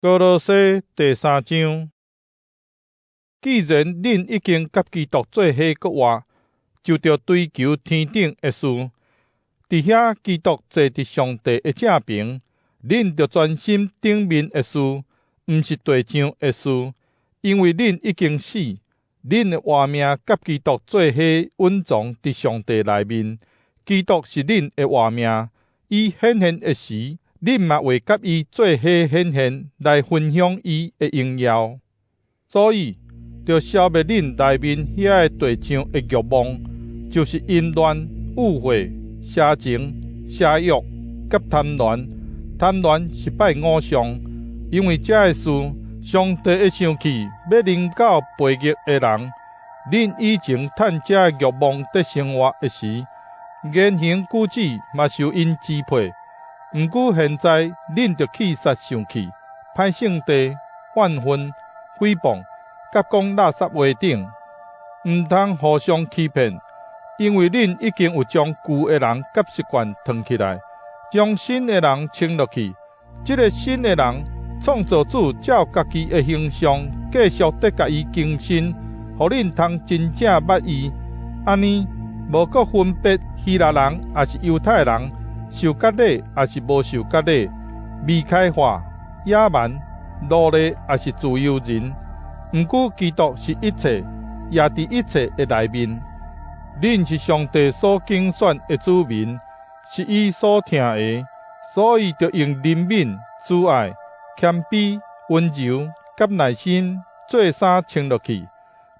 歌羅西第三章，既然恁已經佮基督做伙閣活，就著追求天頂的事。佇遐基督坐佇上帝的正爿，恁著專心頂面的事，毋是地上的事，因為恁已經死，恁的活命佮基督做伙隱藏佇上帝內面。基督是恁的活命，伊顯現的時，恁嘛會佮伊做伙顯現，來分享伊的榮耀。所以，著消滅恁內面遐个地上的欲望，就是淫亂、污穢、邪情、邪欲、佮貪戀。貪戀是拜偶像。因為這个事，上帝的生氣欲臨到悖逆的人。恁以前趁這个欲望佇生活的時，言行舉止嘛受𪜶支配。毋過現在，恁著棄殺生氣、歹性地、怨恨、誹謗、佮講垃圾話等，毋通互相欺騙，因為恁已經有將舊的人佮習慣脫起來，將新的人穿落去。這个新的人，創造主照家己的形象，繼續佇共伊更新，予恁通真正捌伊。按呢，無閣分別希臘人抑是猶太人，受割禮抑是無受割禮，未開化、野蠻、奴隸抑是自由人。毋過基督是一切，也佇一切的內面。恁是上帝所揀選的子民，是伊所疼的，所以著用憐憫、慈愛、謙卑、溫柔佮耐心做衫穿落去。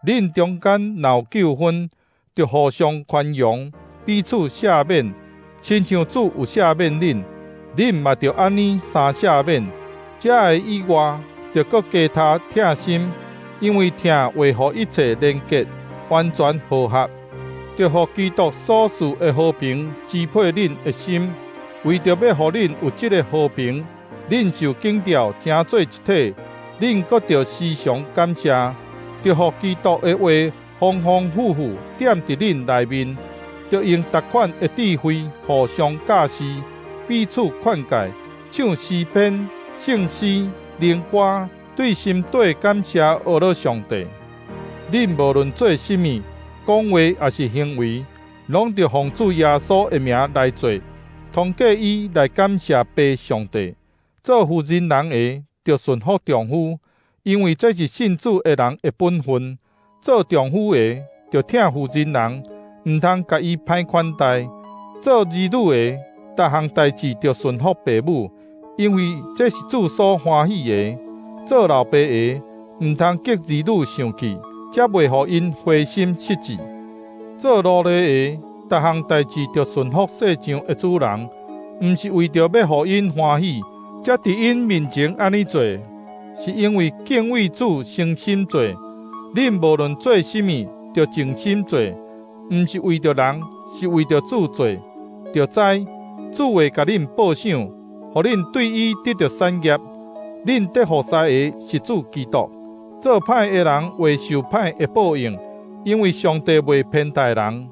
恁中間若有糾紛，著互相寬容，彼此赦免，親像主有赦免恁，恁嘛著按呢相赦免。這个以外，著閣加添疼心，因為疼會予一切連結，完全和合。著予基督所賜的和平支配恁的心，為著欲予恁有這个和平，恁受揀召成做一體，恁閣著時常感謝，著予基督的話豐豐富富踮佇恁內面，著用逐款的智慧互相教示，彼此勸誡，唱詩篇、聖詩、靈歌，對心底感謝阿樂上帝。恁無論做啥物，講話抑是行為，攏著奉主耶穌的名來做，通過伊來感謝父上帝。做婦人人的，著順服丈夫，因為這是信主的人的本分。做丈夫的，著疼婦人人，毋通共伊歹款待。做兒女的，逐項代誌著順服爸母，因為這是主所歡喜的。做老爸的，毋通激兒女生氣，才袂予𪜶灰心失志。做奴隸的，逐項代誌著順服世上的主人，毋是為著欲予𪜶歡喜，才佇𪜶面前按呢做，是因為敬畏主，誠心做。恁無論做啥物，著盡心做，毋是為著人，是為著主做。著知主會共恁報賞，予恁對伊得著產業。恁佇服侍的是主基督。做歹的人會受歹的報應，因為上帝袂偏待人。